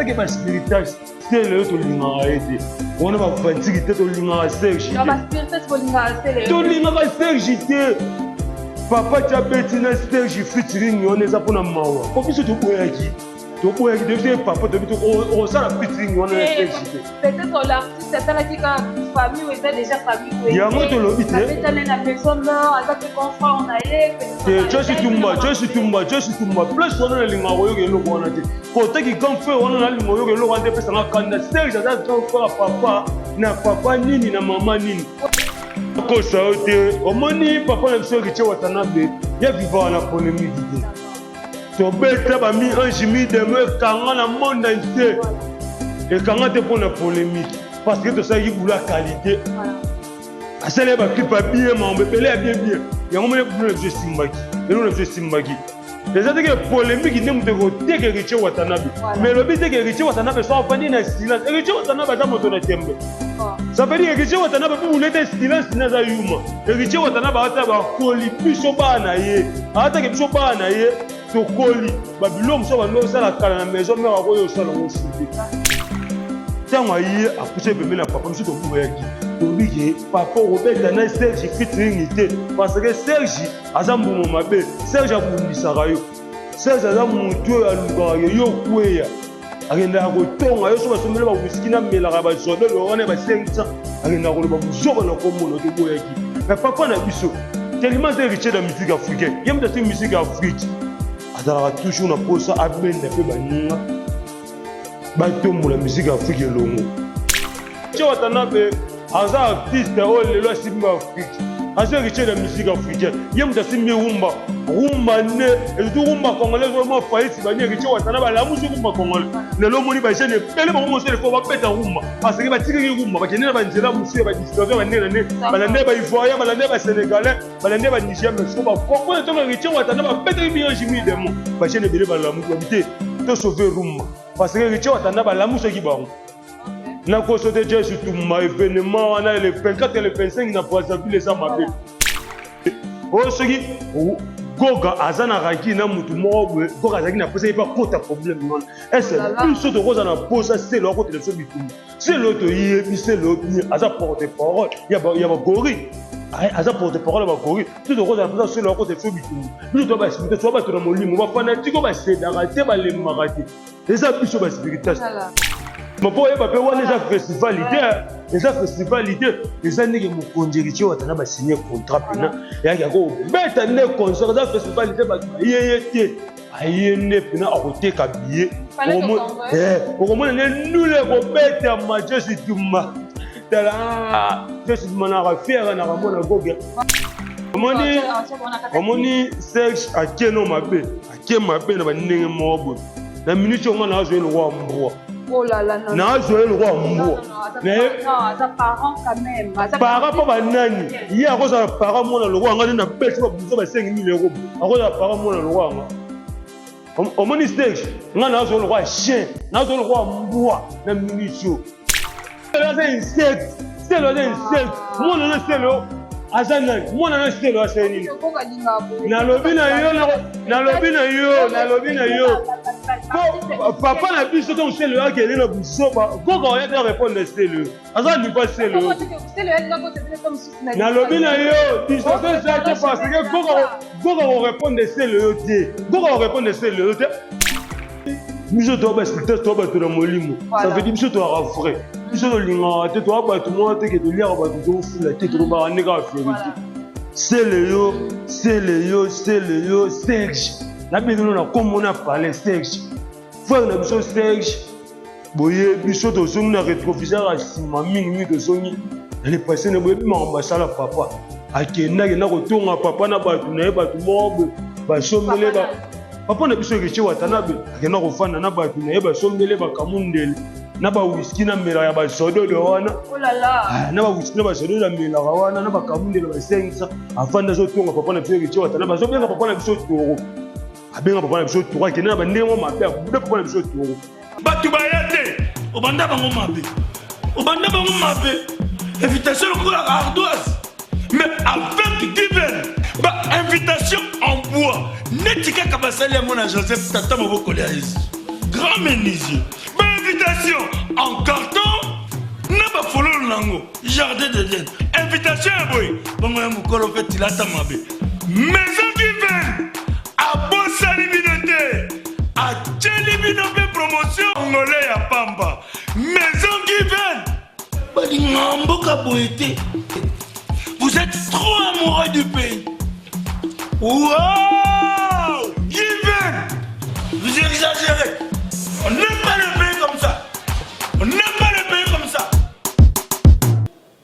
Atake ba spiritas sele oyo tolingaka ye te wana bafantiki te, tolingaka Serge te, tolingaka Serge te. Papa tia beti na Serge featuring wana eza mpona mawa, po biso toboyaki, toboyaki toyebi te papa, toyebi okosala featuring wana na Serge te. Peut-être l'artiste atalaki kaka famille oyo eza déjà famille. Yango tolobi te. Abetane na maison mère, aza mpe confrère na ye. Te, Josi Tumba, Josi Tumba, Josi Tumba, place wana nalingaka koyoka eloko wana te. Kotaki grand frère wana, nalinga koyoka eloko wana te, epesanga kanda. Serge aza grand frère ya papa na papa nini na mama nini. Kosa yo te, omoni papa na biso Héritier Watanabe ya vivaka na polémique te. Tobeta ba mi ange mi demo ekanga na monde entier, ekanga te mpo na polémique, parce que tosalaki boulot ya qualité. Asali ya baclip ya bien, makambo ebele ya bien bien. Yango moni boulot na biso esimbaki, eloko na biso esimbaki. Eza teke polémique nde moto ekoteka Héritier Watanabe, mais elobi teke Héritier Watanabe so afandi na silence. Héritier Watanabe aza moto na tembe, ça veut dire Héritier Watanabe mpo bulete silence na aza yuma. Héritier Watanabe ata bakoli biso bana na ye, atake biso bana na ye, tokoli babiloko mosusu bando osala kala na maison mère, akoyo osala yango suki. Ntango aye apuse pembeni na papa biso, toboyaki, tolobi ke papa okobeta na Serge featuring te, parce que Serge aza mbuma mabe. Serge abundisaka yo, Serge aza motu oyo alukaka yo, yo okweya, akendaka kotonga yo. So basombeli bawiski namelaka bazodolo wana ba 500, akendaka koloba buzoba na komona. Toboyaki, mais papa na biso tellement aza héritier de la musique africaine, ye moto asi musique ya Afrique, azalaka toujours na posa abenda mpe baninga batombola musique ya Afrique elongo. Héritier Watanabe aza artiste oyo lelo asimbi Afrique, aza héritier de la musique africaine, ye moto asimbi rumba, rumba nde ezutu rumba congolais vraiment faillite bani. Héritier Watanabe alamusi rumba congolais. Lelo omoni bajeune ebele bango mosele fo babeta rumba, parce que batikaki rumba, bakende na banzela mosusu ya badistraction, bandenge na nde balande baivoirien, balande basénégalais, balande banigérien. Mais siko bakongo ntongo Héritier Watanabe babetaki mi-ange mi-démon, bajeune ebele balamuki, babi te, tosauve rumba, parce que Héritier Watanabe alamusaki bango. Nakoso te, Jesu Tumba, événement wana le 24 et le 25 na Brazzaville eza mabe. Oyo soki Goga aza na raki na mutu moko boye, Goga azalaki na posa ye mpe akota problème wana. Ese biso tokoza na posa selo akotela biso bitumba? Selo toyebi selo bien, aza porte parole ya bagori, aza porte parole ya bagori. Biso tokoza na posa selo akotela biso bitumba? Biso to baspiritas, to bato na molimo, bafanatiko basedaka te, balembaka te. Eza biso baspiritas mpo oyeba mpe wana eza festival te, eza festival te, eza ndenge mokonzi Héritier Watana basigne contrat mpena eyaki akobeta nde concert. Eza festival te, bato bayeye te, aye nde mpena akoteka billet. Okomona nde ndule ekobetama. Josi Tumba, tala Josi Tumba naka fiere naka mona goge. Omoni, omoni Serge akeno mabe, ake mabe na bandenge moko boye. Na minute oyo nga nazwa ye lokola mbwa, nazwa ye lokola mbwa. Para mpo banani ye akozala para mwana lokola nga nde na beti babuza ba 5000 euro, akozala para mwana lokola nga. Omoni Serge, nga nazwa lokola chien, nazwa lokola mbwa na minute oyo. Aza insecte, selo aza insecte. Mwana na selo aza nani? Mwana na selo asali nini? Nalobi na yo, nalobi na yo, nalobi na yo, po papa na biso ntango selo akende na buzoba, koka oya te répondre. Selo aza nipa selo, nalobi na yo, distraction eza te, parce que koka, koka korépondre selo yo te, koka korépondre selo yo te. Biso toya baspiritas, toya bato na molimo, ça veut dire biso toyaka vrai. Biso tolingaka te, toya bato moko te ke toliaka bato, tofula te, tolobaka nde kaka vérité. Sele yo, sele yo, sele yo Serge, nabengelo na kombo na palais. Serge frère na biso Serge, boye biso tozongi na rétroviseur ya nsima mingimingi, tozongi na le passé na boyebi makambo asala. Papa akende, akenda kotonga papa na bato na ye, bato moko boye basombele papa na biso Héritier Watanabe, akenda kofanda na bato na ye, basombele bakamundele na bawiski na melaka ya bazododo wana, na bawiski na bazododo amelaka wana na bakamundele basengisa. Afanda azotonga papa na biso Héritier Watanabe, azobenga papa na biso toro, abenga papa na biso toro, akende na bandenge moko mabe, abuda papa na biso toro. Bato baya te, obanda bango mabe, obanda bango mabe, invitation lokola ardoise, mais avec diven ba invitation en bois neti kaka basali yango na Joseph, tata mobokoli ya Yesu, grand menuisier. Invitation en carton na bafololo na yango jardin d'Eden. Invitation ya boye bongo ya mokolo mpe tilata mabe. Maison Given abosani bino te, atieli bino mpe promotion ngole ya pamba. Maison Given balingaka mboka boye te. Vous êtes trop amoureux du pays. Wow! Given! Vous exagérez. On n'aime pas le pays comme ça. On n'aime pas le pays comme ça.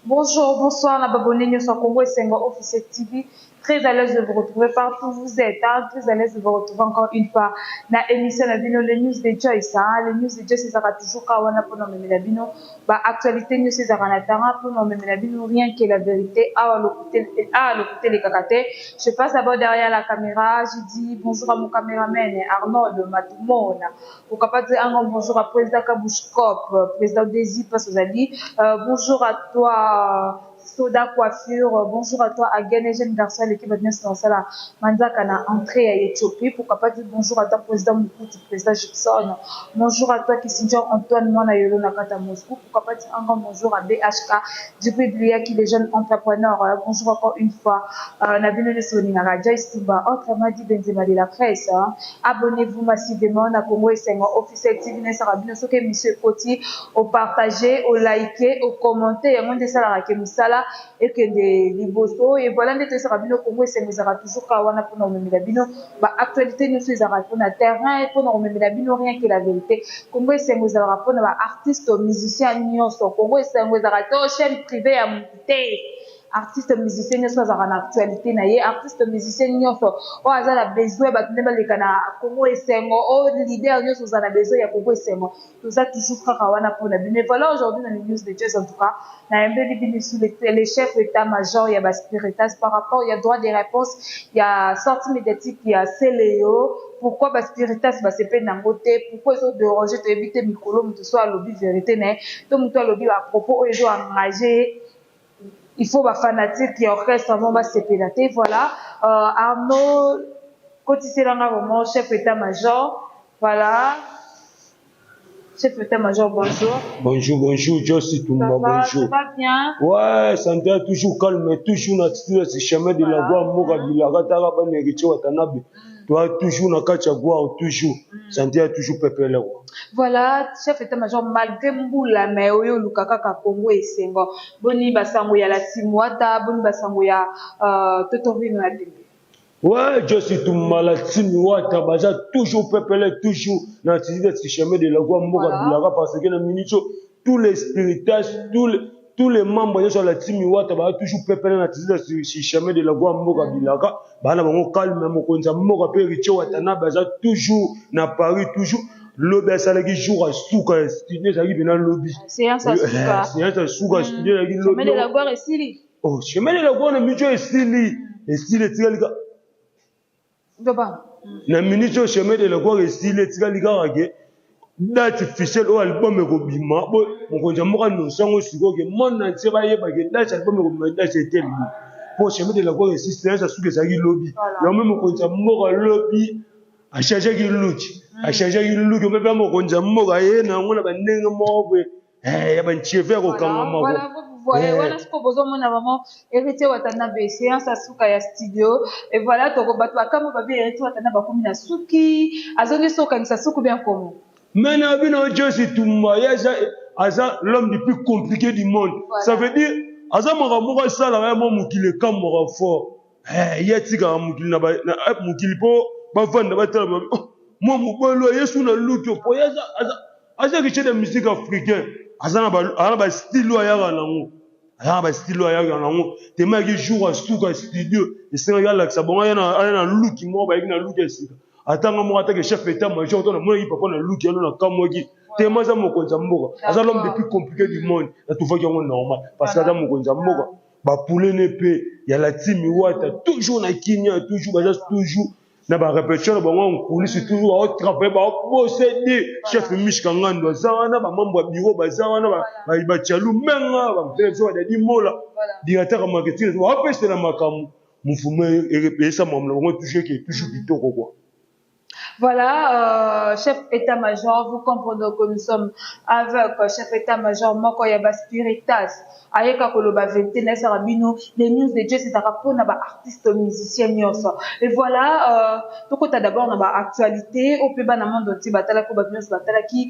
Bonjour, bonsoir, na babonné nyonso ya Congo Esengo Officiel TV. Très à l'aise de vous retrouver partout où vous êtes. Hein? Très à l'aise de vous retrouver encore une fois na émission na bino les news de Joyce. Hein? Les news de Joyce ezalaka toujours kaka wana mpona omemela bino ba actualité nyonso ezalaka na terrain mpona omemela bino rien que la vérité awa lokuta elekaka te. Je passe d'abord derrière la caméra. Je dis bonjour à mon caméraman Arnold Matumona. Pourquoi pas dire un grand bonjour à président Kabouchkop, président Desi Pasozali. Bonjour à toi Soda Coiffure, bonjour à toi Agane, jeune garçon, l'équipe de Sala Manzaka na entrée à Éthiopie. Pourquoi pas dire bonjour à toi président Moukouti, président Gibson. Bonjour à toi Kissinger Antoine Mwana Yolo Nakata Moscou. Pourquoi pas dire un grand bonjour à BHK du Biblia qui les jeunes entrepreneurs. Bonjour encore une fois Nabino Nesoningara, Joyce Tumba, autrement dit Benzema de la presse. Hein. Abonnez-vous massivement na Congo Esengo Officiel TV Nesara bino soki monsieur Koti, au partager, au liker, au commenter, yango nde esalaka ke mosala ekende liboso. Et voilà nde toyesaka bino Congo Esengo ezalaka toujours kaka wana mpona komemela bino ba actualité nyonso ezalaka mpona terrain, mpona komemela bino rien que la vérité. Congo Esengo ezalaka mpona ba artiste musicien nyonso. Congo Esengo ezalaka to chaîne privée ya motu te. Artiste musicien nyonso azalaka na actualité na ye. Artiste musicien nyonso oyo aza na besoin bato nde baleka na Congo Esengo, oyo leader nyonso oza na besoin ya Congo Esengo, toza toujours kaka wana mpona bino. Et voilà, aujourd'hui dans les news de Jazz, en tout cas nayembeli bino sous les chefs d'état-major ya baspiritas par rapport ya droit de réponse ya sortie médiatique ya Celeo. Pourquoi baspiritas basepeli nango te? Pourquoi ezodéranger? Toyebi te. Mikolo moto so alobi vérité na ye to moto alobi bapropos oyo ezo engage, il faut bafanatique ya orchestre mo basepela te. Voilà, Arnaud kotiselanga vraiment chef état-major. Voilà, chef état-major, bonjour. Bonjour, bonjour, Joyce Tumba, Ça va, bonjour. ça va bien? Ouais, santé toujours calme, toujours na attitude c'est chemin de la gloire, moka bilaka taka ba héritier Watanabe. Toi toujours na kati ya gloire, toujours. Santé toujours pepele quoi. Voilà, chef état-major, malgré mbula mais oyo oluka kaka Congo Esengo. Boni basango ya la Simwata, boni basango ya Totorino ya Tembe? Ouais, Joyce Tumba, la team Wata, baza toujours pepele, toujours na attitude c'est chemin de la gloire, moka bilaka, parce que na minute tous les spiritas, tous les membres nyonso ya la team Wata baza toujours pepele na attitude c'est chemin de la gloire, mboka bilaka, bana bango calme. Mokonzi ya mboka mpe Héritier Watanabe aza toujours na Paris, toujours. Lobi asalaki jour ya suka ya studio, ezalaki mpena lobi. Séance ya suka. Séance ya suka ya studio ezalaki Chemin de la lobi. gloire esili. Oh, chemin de la gloire na minute oyo esili, esili, etikali ka Ndoba. Na minute oyo chemin de la gloire esili, etikali kaka ke date officielle oyo album ekobima. Bo mokonzi ya mboka nyonso yango sikoyo ke monde entier bayeba ke date album ekobima, date etelemi, mpo chemin de la gloire esili, séance ya suka ezalaki lobi. Yango mpe mokonzi ya mboka lobi achangeaki look, achangeaki look mpe mokonzi ya mboka ye na yango na bandenge moko boye ya bancheve ya kokangama. Voilà, vous voyez, wana sikoyo bozomona vraiment Héritier Watanabe, séance ya suka ya studio. Et voilà, toko bato bakambo babi Héritier Watanabe akomi na suki, azongi so okangisa suki bien komo. Mais na bino Joyce Tumba, ye aza l'homme du plus compliqué du monde. Voilà. Ça veut dire aza makambo moko asalaka ye mwa mokili ekamwaka fort. Ye atikaka mokili na mokili mpo bavanda batala babi, oh, mwa mobali oyo yesu na luki po ye aza riche de musique africain, aza na bastyle oyo ayaka nango, aza na bastyle oyo ayaka nango. Tema yaki jour ya suka studio, esengaki alakisa bango aya na luki moko, bayaki na luki ya sika. Atanga moko atake chef état major to namonaki papa na luki wana, nakamwaki. Tema aza mokonzi ya mboka, aza l'homme le plus compliqué du monde. Natuvaki yango normal parce que aza mokonzi ya mboka. Bapulene mpe ya la team Wata toujours na Kinya, toujours baza toujours na barépétition na bango en coulisse, toujours baotravaille, baobosede. Chef Mishka Ngando aza wana, bamembre ya bureau baza wana, bachalu menga bampeleso, badadi mola, directeur ya marketing, baopesela makambo mouvement eyesa makambo na bango toujours eke toujours kitoko quoi. Voilà, chef état-major, vous comprenez que nous sommes avec chef état-major moko ya ba spiritas. Ayeka koloba vérité na esaka bino les news de Dieu, ezalaka mpona ba artiste musicien nyonso. Et voilà, tokota d'abord na ba actualité oyo mpe bana monde entier batalaki, oyo bato nyonso batalaki.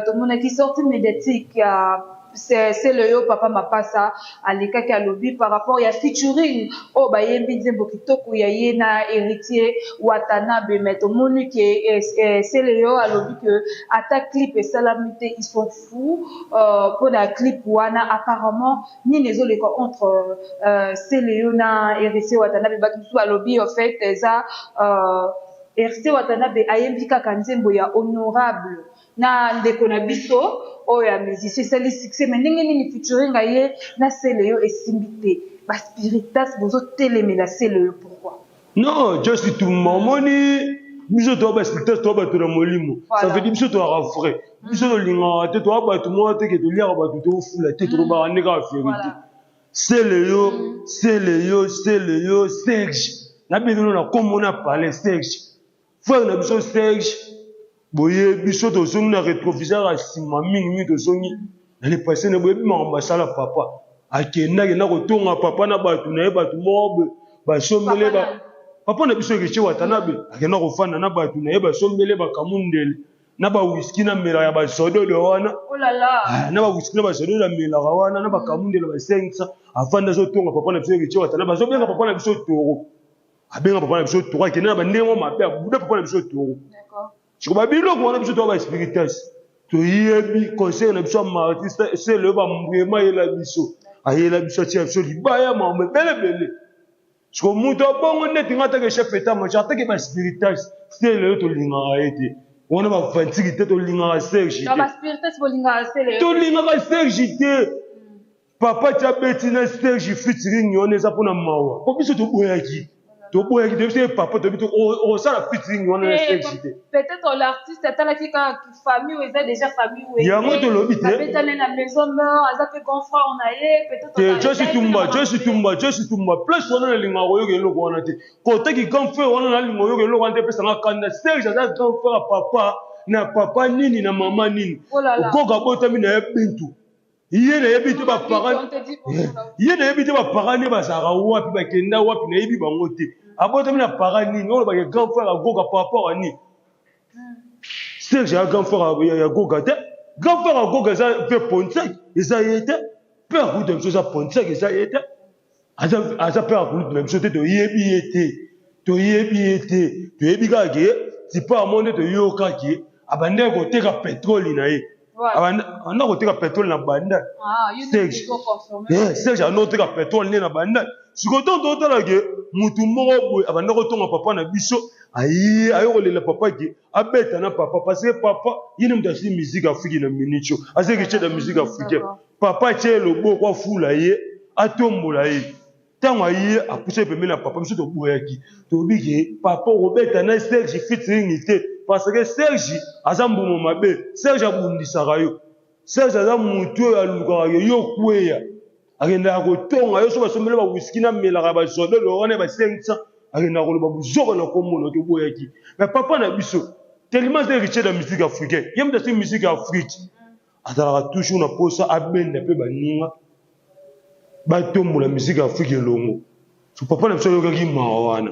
Tomonaki sortie médiatique ya c'est le yo papa Mapasa alekaki, alobi par rapport ya featuring oyo bayembi nzembo kitoko ya ye na Héritier Watanabe. Mais tomoni ke Sele yo alobi ke ata clip esalami te, ils sont fous mpona clip wana. Apparemment nini ezoleka entre Sele yo na Héritier Watanabe? Bato mosusu balobi en fait eza Héritier Watanabe ayembi kaka nzembo ya honorable na ndeko na biso oyo ya musicien, esali succès. Mais ndenge nini featuring aye na Sele yo esimbi te? Baspiritas bozotelemela Sele yo pourquoi? Non, Josi Tumba, omoni biso toya baspiritas, toya bato na molimo. Ça veut dire biso toyaka vrai, biso tolingaka te, toya bato moko te ke toliaka bato, tofula te, tolobaka nde kaka vérité. Sele yo, Sele yo, Sele yo, Serge nabengelo na kombo na palais, Serge frère na biso Serge. Boye biso tozongi na rétroviseur ya nsima mingimingi, tozongi na le passé na boyebi makambo asala papa. Akenda akenda kotonga papa na bato na ye, bato moko boye basombele papa na biso Héritier Watanabe. Akenda kofanda na bato na ye, basombele bakamundele na bawiski na melaka ya bazododo wana. Oh là là. Ah, na bawiski na bazododo amelaka wana na bakamundele basengisa, afanda azotonga papa na biso Héritier Watanabe, azobenga papa na biso toro, abenga papa na biso toro. Akende na bandenge moko mabe, abuda papa na biso toro. Siko babiloko wana, biso toya baspiritas, toyebi conseil na biso ya marti Sele oyo bambuyema ayela biso, ayela biso, atia biso libaya, makambo ebelebele. Siko moto abongo neti nga atake chef état major, atake baspiritas, Sele oyo tolingaka ye te, wana bavantiki te, tolingaka Serge Donc te. Baspiritas bolingaka Sele yo? Tolingaka Serge te. Papa tia beti na Serge featuring wana eza mpona mawa, po biso toboyaki, toboyaki, toyebi te papa, toyebi te okosala featuring wana na Serge te. Peut-être l'artiste atalaki kaka famille oyo eza déjà famille oyo Yango tolobi te. Babetani na maison mère, aza mpe grand frère na ye peut-être. Te, Josi Tumba, Josi Tumba, Josi Tumba, place wana nalingaka koyoka eloko wana te. Kotaki grand frère wana, nalinga koyoka eloko wana te, epesanga kanda. Serge aza grand frère ya papa na papa nini na mama nini? Oh là là. Okoka abotami na ye Bintu, ye nayebi te baparent On te dit bonjour là. Ye nayebi te baparent nde bazalaka wapi, bakenda wapi, nayebi bango te. Abotami na parent nini oyo bake grand frère agoka par rapport à nini? Serge ya grand frère ya Goga te. Grand frère ya Goga eza mpe Pontiac, eza ye te. Père kulutu na biso eza Pontiac, eza ye te. Aza père kulutu na biso te, toyebi ye te, toyebi ye te. Toyebi kaka ke tipa amo nde toyokaki abandaki koteka pétrole na ye. Abanda koteka pétrole na Banda. Ah, yo Serge. nde confirmé. Serge abanda koteka pétrole nde na Banda. Sikoyo ntango totala ke mutu moko boye abanda kotonga papa na biso, aye aye kolela papa ke abeta na papa, parce que papa ye nde moto asili musique Afrique na minute oyo, aza héritier de musique africaine. Papa atie loboko, afula ye, atombola ye. Ntango aye apusa ye pembeni ya papa, biso toboyaki, toyebi ke papa okobeta na Serge featuring te, parce que Serge aza mbuma mabe, Serge abundisaka yo, Serge aza motu oyo alukaka yo, yo kweya, akendaka kotonga yo. So basombeli bawiski na melaka bazodolo wana ya ba 500, akendaka koloba buzoba na komona. Toboyaki. Mais papa na biso tellement aza héritier de la musique africaine, ye moto asili musique ya Afrique, azalaka toujours na posa abenda mpe baninga batombola musique ya Afrique elongo. So papa na biso ayokaki mawa wana,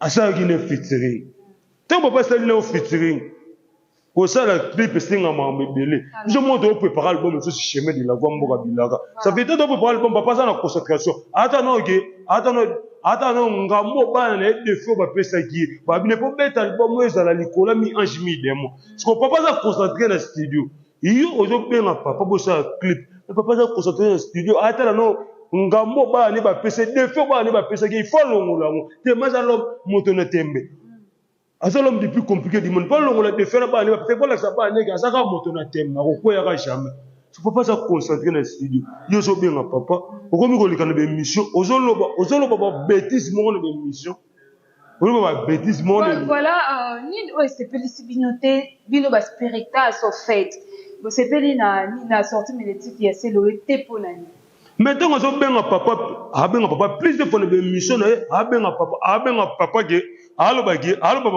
asalaki ne featuring. Ntango papa asali na featuring, kosala clip esenga makambo ebele. Biso moko toprépare album mosusu, Chemin de la Voix, Mboka Bilaka. Ça veut dire toprépare album, papa aza na concentration, ata na oke, ata na ngambo bana na ye défi oyo bapesaki ye, babine mpo beta album oyo ezala likolo mi ange mi démon. Siko papa aza concentré na studio, yo ozobenga papa bosala clip, mais papa aza concentré na studio, atala no ngambo bana ne bapesa défi oyo bana ne bapesaki, il faut alongola yango te. Ma aza l'homme moto na tembe, aza l'homme du plus compliqué du monde. Mpo alongola défi na bana ne bapesa, po alakisa bana ndenge aza kaka moto na tembe, akokweyaka jamais. So papa aza concentré na studio, yo ozobenga papa, okomi koleka na baémission, ozoloba, ozoloba babêtise moko na baémission, oloba babêtise moko na Voilà, nini oyo esepelisi bino te, bino baspiritas? Au fait, bosepeli na nini na sortie médiatique ya Sele oyo te? Mpo na nini? Mais ntango azobenga papa, abenga papa plus de fois na baémission na ye, abenga papa, abenga papa ke aloba ke aloba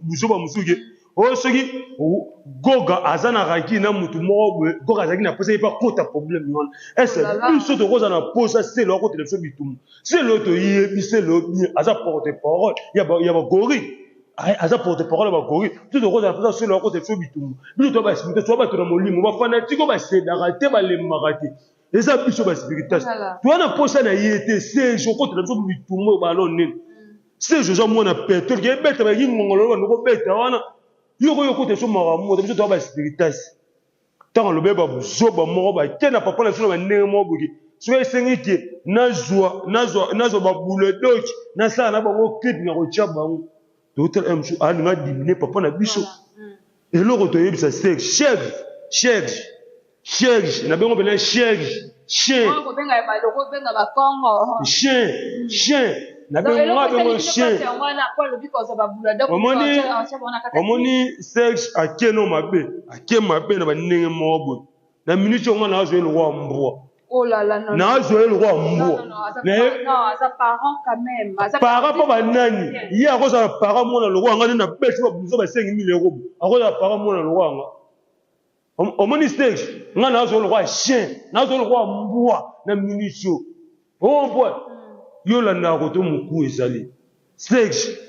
buzoba mosusu ke oyo soki Goga aza na raki na mutu moko boye, Goga azalaki na posa ye mpe akota problème wana. Est-ce biso tokozala na posa Selo akotela biso bitumba? Selo toyebi Selo bien, aza porte parole ya bagori, aza porte parole ya bagori. Biso tokozala na posa Selo akotela biso bitumba? Biso toya baspirituel, toya bato na molimo, bafanatike oyo basedaka te, balembaka te. Eza biso ba spiritas. Toza na posa na ye te. Serge okotela biso bitumba oyo balo nini? Serge oza mwana petrole ke ebeta bayaki ngongolo bando kobeta wana. Yo koyo okotela biso makambo moko biso toza ba spiritas. Ntango alobi ba buzoba moko bake na papa na biso na bandenge moko boye. Soki esengi ke nazwa nazwa nazwa ba buledoki nasala na bango clip na kotia bango. Totala mosusu alinga dimine papa na biso. Eloko toyebisa Serge, Serge, Serge. Serge na bengo pena Serge chien. Oyo kobenga ya balo kobenga ba Congo. Chien, chien na bengo nga bengo chien. Omoni omoni Serge ake no mabe, ake mabe na ba ndenge moko boye. Na minute oyo nga nazo ye lokola mbwa. Oh là là, non. Nazo ye lokola mbwa. Non, aza parent quand même. Aza parent pa ba nani? Ye akozala parent mwana lokola nga nde na beti ba buzo ba 5000 euros. Akozala parent mwana lokola nga. Omoni Serge, nga nazo lokola chien, nazo lokola mbwa na minute oyo. Ombwa yo landaka koto moku ezali. Serge,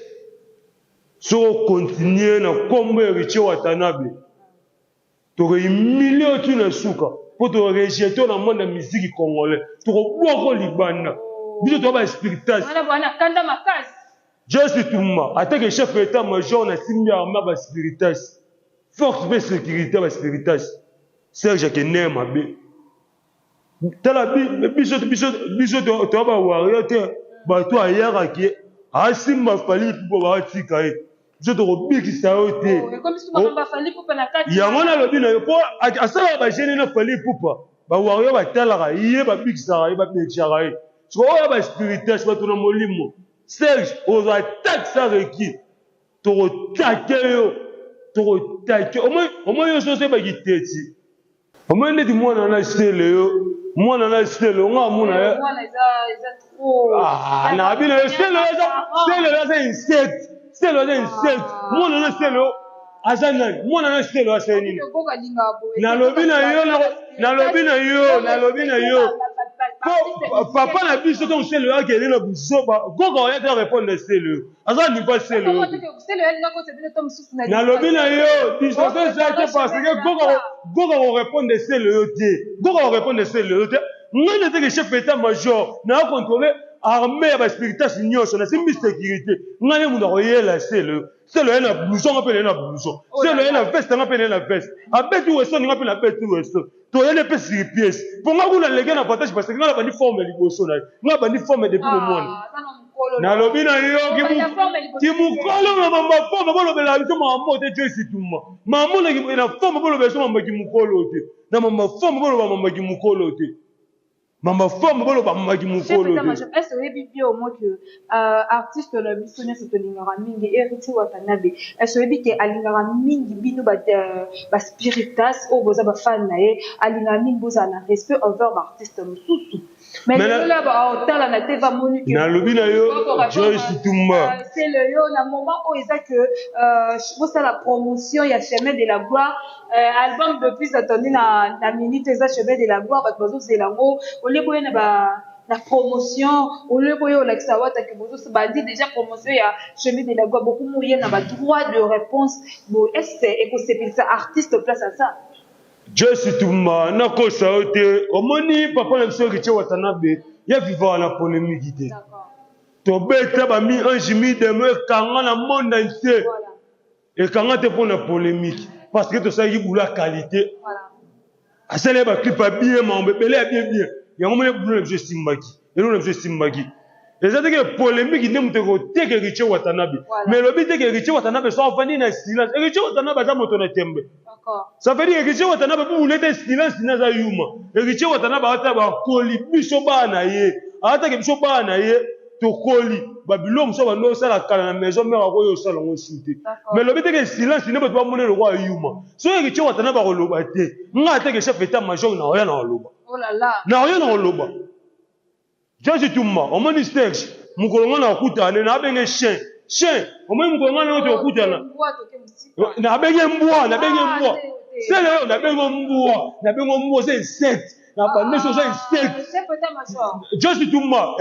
soki okontinue na kombo ya Heritier Watanabe, toko humilie yo ti na suka po to rejete yo na monde ya musique congolais, tokobwaka yo libanda. Biso toza ba spiritas. Wana bwana kanda makasi. Joyce Tumba, atake chef d'état major na simbi armée ba spiritas. Force pe securite ba spiritas. Serge akende mabe. Tala biso biso biso to to ba warrior te bato ayaka ke asimba Fally Ipupa batika ye. Biso tokobikisa yo te. Oh, Yango nalobi na yo po asalaka ba jeune na Fally Ipupa. Ba warrior batalaka ye babikisaka ye babekisaka ye. Sikoyo oyo ba spiritas bato na molimo. Serge ozwa attaque sans requis. Tokotake yo, tokotake omoi omoi yo soso ebaki teti omoi ndeti mwana na sele yo mwana na sele nga amona ye ah, na bino yo sele aza sele aza insecte sele aza insecte mwana na sele yo aza nani mwana na sele asali nini nalobi na yo nalobi na yo nalobi na yo po papa na biso ntango sele oyo akende na buzoba goga oya te arepondre sele oyo aza niveau sele oyo nalobi na yo distraction eza te parce que goga goga korepondre sele oyo te goga korepondre sele oyo te ngai nateke chef état major na contrôle armée ya baspiritas nyonso nasimbi sécurité ngai nde moto akoyela sele oyo sele oye na blouson nga mpe naye na blouson sele oye na veste nga mpe naye na veste abeti wesoni nga mpe nabeti weso toyeli mpe sur pièce mpo nga kuna leke na avantage parce que nga nabandi forme liboso na ye nga nabandi forme depuis ah, bomwana nalobi na yo kimokolo na mamba forme bolobela biso mama te joyce tuma mama na forme bolobela biso mamba kimokolo te na mamba forme boloba mamba kimokolo te Mama forme boloba maki mukolo te. Est ce oyebi bien au moins que euh, artiste na biso nyonso tolingaka mingi Héritier Watanabe, est ce oyebi ke alingaka mingi bino ba, euh, ba spiritas oyo boza ba fan na ye, alingaka mingi bozala na respect envers ba artiste mosusu. Mais lelo la ba otala na te va moni ke nalobi na yo Joyce Tumba euh, c'est le yo na moment oyo eza que euh, bosala promotion ya chemin de la gloire. Euh, album de plus attendu na, na minute eza chemin de la gloire bato bazozela yango olie boye na ba na promotion olie boye olakisa wata ke bozo bandi déjà promotion ya chemin de la gloire bokomi oye na ba droit de réponse bo est ce ekosepelisa artiste place aza Joyce Tumba nakosa yo te omoni papa na biso Héritier Watanabe ye vivaka na polémique te tobeta ba mi ange mi demo ekanga na monde entier voilà. Ekanga te pona polemique parce que tosalaki boulot ya qualité. Asali ba clip ya bien mambo ebele ya bien bien. Yango moni boulot na biso esimbaki. Eloko na biso esimbaki. Eza te ke polemique nde moto ekoteka Héritier Watanabe. Mais elobi te ke Héritier Watanabe so avandi na silence. Héritier Watanabe aza moto na tembe. Ça veut dire Héritier Watanabe bu bulete silence na aza yuma. Héritier Watanabe ata bakoli biso bana ye. Ata ke biso bana ye tokoli. Babiloko mosusu bando osala kala na maison mère akoyo osala yango su te. Mais lobi te ke silence nde bato bamoni lokola yuma. Soki Héritier Watanabe akoloba te, nga ata ke chef état major na oya na koloba. Oh là là. Na oya na koloba. George Tumba, omoni Serge, mokolo nga na kokutana ne na abenge chien. Chien, omoni mokolo nga na yo tokokutana. Na abenge mbwa, na abenge ah, mbwa. Sele yo na abenge mbwa, na abenge mbwa, c'est insecte. Na bande so oza insecte. George Tumba,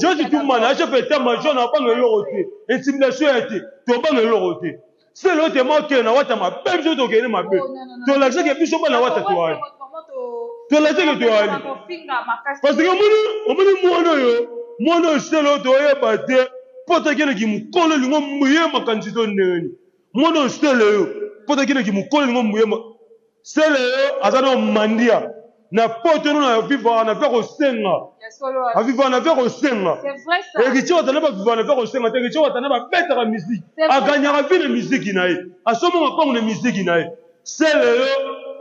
George Tumba na chef état major na banga eloko te. Intimidation ya te, tobanga eloko te. Sele oyo tema okende na wata mabe biso tokende mabe. Oh, Tolakisaki biso bana wata toyali. Tolakisaki toyali. Parce que omoni omoni mwana oyo mwana oyo sele oyo toyeba te mpo takeleki mokolo elingo muye makanisi to ndenge nini. Mwana oyo sele oyo mpo takeleki mokolo elingo muye Sele yo aza na mandia na poto no na vivaka na via kosenga avivaka na via kosenga Héritier Watanabe avivaka na via kosenga te. Héritier Watanabe abetaka musique, aganyaka vie na musique na ye, asomba mapango na musique na ye. Sele yo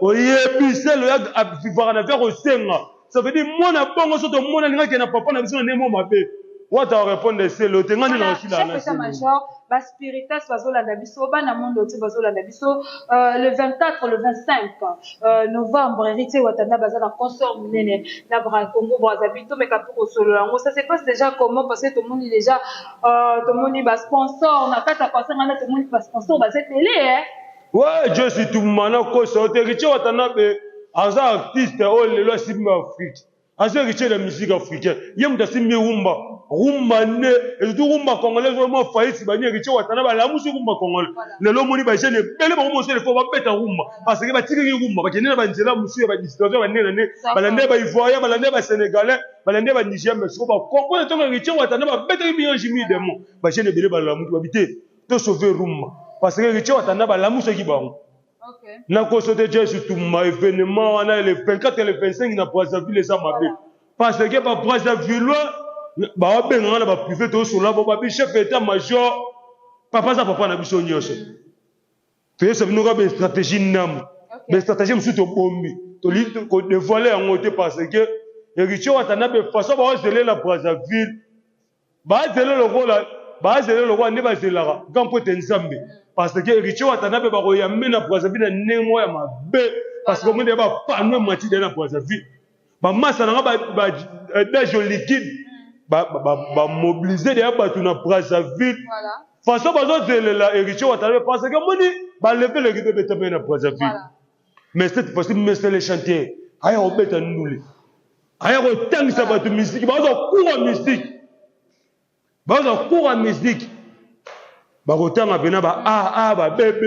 oyebi sele yo avivaka na via kosenga, ça veut dire mwana bongo so tomoni alingaki na papa na biso na ndenge moko mabe. Wata répondre sele te, ngani na osila na sele. Ba spiritas bazolanda biso, bana monde entier bazolanda biso. Le 24, le 25 novembre, Héritier Watanabe aza na concert monene na Bra Congo Brazzaville. Tomeka mpe kosolola yango, ça se passe déjà comment? Parce que tomoni déjà, tomoni ba sponsor na kati ya concert wana, tomoni ba sponsor baza ebele eh. Ouais, Josi Tumba na kosa yo te. Héritier Watanabe aza artiste oyo lelo asimbi Afrique. Aza héritier de la musique africaine. Ye moto asimbi rumba. Rumba nde, et surtout rumba congolaise oyo mwa faillite bani Héritier Watanabe alamusi rumba congolais. Lelo omoni ba jeune ebele bango mosala faut babeta rumba parce que batikaki rumba bakende na banzela mosusu ya ba distraction ya banene na nde, balanda ya ba ivoirien, balanda ya ba sénégalais, balanda ya ba nigérien, mais sikoyo ba comprendre ntango Héritier Watanabe abetaki mi-ange mi-démon, ba jeune ebele balamuki babi te to sauver rumba parce que Héritier Watanabe alamusaki bango. Nakoso te Jesu Tumba, événement wana le 24 et le 25 na Brazzaville eza mabe parce que ba Brazzavillois bawabenga nga na ba privé, tosola bo babi chef état major papa aza papa na biso nyonso, toyebisa bino kaka ba stratégie ndambo, ba stratégie mosusu tobombi, tolingi kodévoile yango te parce que Héritier Watanabe façon baozelela Brazzaville, Bazele lokola bazele lokola nde bazelaka grand prêtre Nzambe parce que Héritier Watanabe bakoyambe na Brazzaville na ndenge moko ya mabe parce que omoni deja ba panneau emati deja na Brazzaville, ba masa na nga ba dajo liquide ba mobiliser deja bato na Brazzaville façon bazozelela Héritier Watanabe parce que omoni ba lever le rideau ebetami na Brazzaville. Mais cette fois-ci monsieur le chanteur aya kobeta ndule, aya kotangisa bato miziki, bazwa cours ya musique, bazwa cours ya musique, bakotanga mpena ba a a ba b b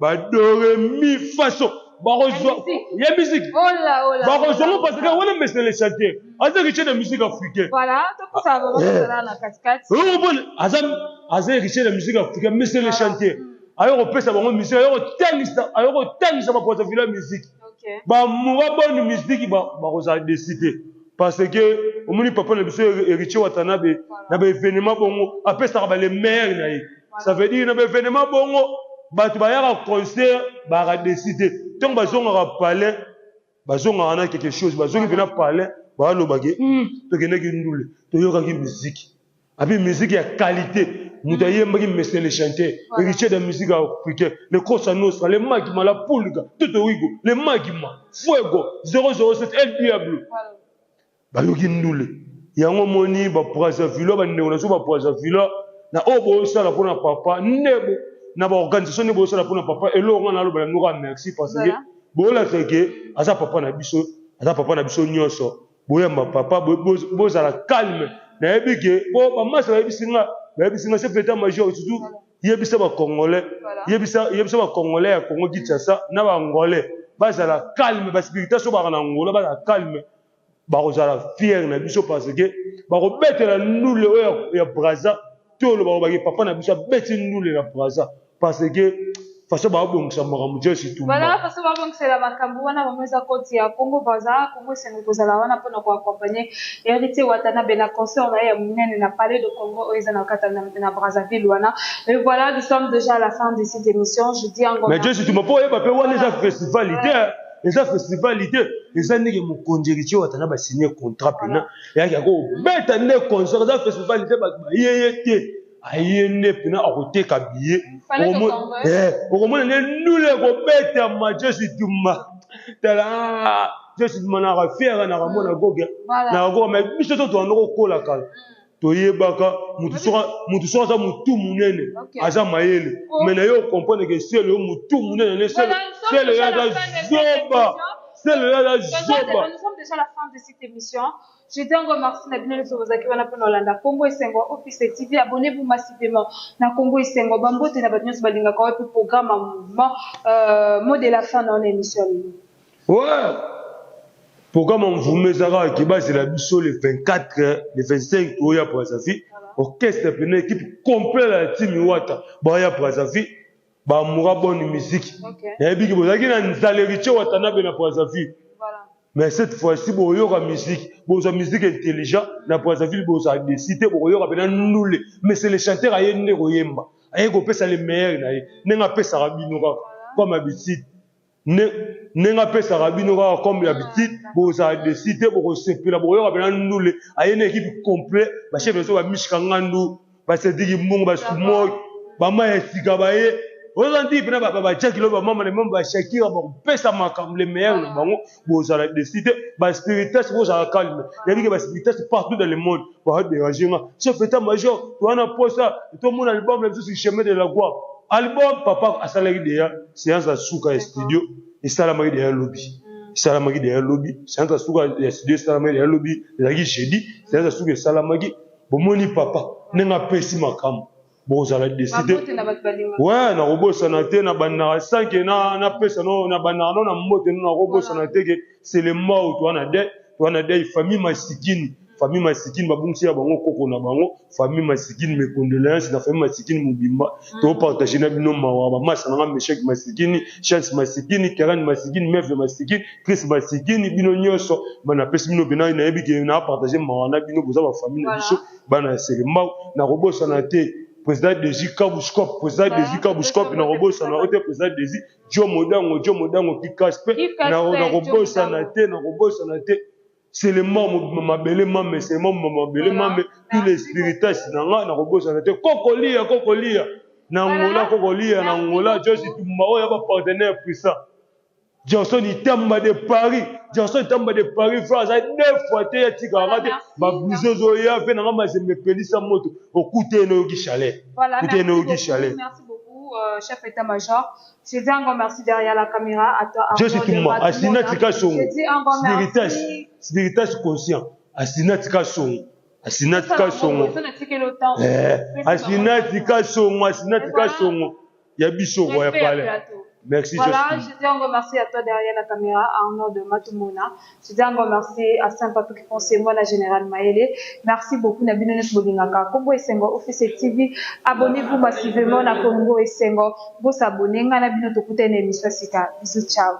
ba do re mi fa so, bakozwa ya musique, bakozwa ngo parce que wana monsieur le chanteur aza héritier de musique africaine. Aza aza héritier de musique africaine, monsieur le chanteur ayo kopesa bango musique, ayo kotangisa, ayo kotangisa babrazzaville ya musique, bamoura bonne musique bakozala desi te parce que omoni papa na biso Héritier Watanabe na baévénement bongo apesaka ba le meilleur na ye. Ça veut dire na baévénement bongo bato bayaka concert bayaka desi te, ntango bazongaka palais bazongaka na quelque chose, bazongi mpena palais balobaki tokendaki ndule, toyokaki musique abi musique ya qualité, moto ayembaki monsieur le chanteur héritier de musique africaine, le Cosa Nostra, le Magma, la Pulga, Toto Rigo, le Magma Fuego 007 El Diablo. Bayoki ndule yango omoni babrazzaville, bandeko na biso babrazzaville na oyo bosala mpona papa ndebo na baorganisation nde bosala mpona papa eloko nga naloba na bino kaka merci parce que bolakisa ke aza papa na biso, aza papa na biso nyonso. Boyamba papa, bozala calme, nayebi ke po bamasa bayebisi nga, bayebisi nga chef d'état major surtout yebisa bacongolais, yebisa yebisa bacongolais ya Congo Kinshasa na baangolais bazala calme, baspiritas oyo baka na Angola bazala calme, bakozala fier na biso parce que bakobetela ndule oyo ya Brazza to oloba bakobaki papa na biso abeti ndule na Brazza parce que façon babongisa makambo Joyce Tumba. Voilà, façon babongisela makambo wana bango eza koti ya Congo Brazza, Congo esengo kozala wana mpona koaccompagne Héritier Watanabe na concert na ye ya monene na Palais de Congo oyo eza na kati na Brazzaville wana. Et voilà, nous sommes déjà à la fin de cette émission. Je dis encore Mais Joyce Tumba, mpo oyeba mpe wana eza festival te, eza festival te. Eza ndenge mokonzi Héritier Watanabe asigne contrat mpena eyaki akobeta nde concert, eza festival te, bato bayeye te, aye nde mpena akoteka billet. Okomona nde ndule ekobetama. Josi Tumba, tala, Josi Tumba naka fier nakamona goge nakakoka. Mais biso to toanda kokola kala, toyebaka mutu soki aza motu monene, aza mayele. Mais na yo ocomprendre ke Sele yo motu monene ne Sele yo aza zoba, Sele yo aza zoba. Nous sommes déjà à la fin de cette émission. Je dis encore merci na bino nyonso bozalaki wana mpona olanda Congo Esengo Office TV. Abonnez-vous massivement na Congo Esengo. Bambote na bato nyonso balingaka wapi programme ya mouvement. Mot de la fin na wana émission ya lelo. Ouais, programme ya mouvement eza kaka ke bazela biso le 24, le 25, toya Brazzaville, orchestre pene, équipe complète ya team Wata baya Brazzaville. Bamoura bonne musique. Nayebi ke bozalaki na nzala Héritier Watanabe na Brazzaville, mais cette fois-ci boyoka musique, bozwa musique intelligent na Brazzaville, bozwa desi te, bokoyoka mpena ndule. Mais c'est le chanteur, aye nde koyemba, aye kopesa le meilleur na ye ndenge apesaka bino kaka comme habitude, ndenge apesaka bino kaka comme habitude. Bozala desi te, bokosepela, bokoyoka mpena ndule. Aye na équipe complet, bachef na biso, bamishka ngandu, basediki mbongo, basumoki, bama ya sika baye oza nti mpena bajaki lo, bamama na mama, bashakira, bakopesa makambo le meilleur na bango. Bozala desi te, baspiritas bozala calme. Nayebi ke baspiritas partout dans le monde baodérange nga. Chef état major, towana posa tomona album na biso sur Chemin de la Gloire. Album papa asalaki deya, séance ya suka ya studio esalamaki deya lobi, esalamaki deya lobi. Séance ya suka ya studio esalamaki deya lobi, ezalaki jeudi, séance ya suka esalamaki. Bomoni papa ndenge apesi makambo, bozala desi te. Ouais, nakobosana te na bandaka sanke napesa no na bandaka no na mbote no. Nakobosana te ke Selembao towana de famille Masikini, famille Masikini babungisi ya bango koko na bango. Famille Masikini, mes condoléances na famille Masikini mobimba. Topartage na bino mawa. Bamasa nanga, Meshek Masikini, Chance Masikini, Karen Masikini, Meve Masikini, Chris Masikini, bino nyonso napesi bino mpena. Nayebi ke napartage mawa na bino, boza bafamille na biso, bana ya Selembao. Nakobosana te président Desi Kabuskop, président Desi Kabuskop, nakobosana o te président Desi Jo Modango, Jo Modango Kikas mpe nakobosana te, nakobosana te. Selema mabele mame, selema mabele mame, tous les spiritas na nga, nakobosana te. Kokolia, kokolia na Ngola, kokolia na Ngola, Josi Tumba oyo ya bapartenaire puissant, Johnson Itamba de Paris, Johnson Itamba de Paris, frère aza deux fois te, ya tikaka te. Babluze ozoya mpe nanga mazembe, epelisa moto, okute ye noyoki chaleur, kute ye noyoki chaleur. Merci beaucoup, chef état-major. Je dis encore merci derrière la caméra à toi. Josi Tumba, Asina Tika Songo, Spiritas, Spiritas conscient, Asina Tika Songo, Asina Tika Songo, Asina Tika Songo, Asina Tika Songo, ya biso kwa ya palais. Merci. Voilà, je dis encore merci à toi derrière la caméra, Arnaud de Matumona. Je dis encore merci à Saint-Patrick Foncé, moi la Générale Maëlé. Merci beaucoup, na bino nyonso bolingaka Congo Esengo Office TV. Abonnez-vous massivement na Congo Esengo. Vous abonnez, nga na bino tokuta une émission sika. Bisous, ciao.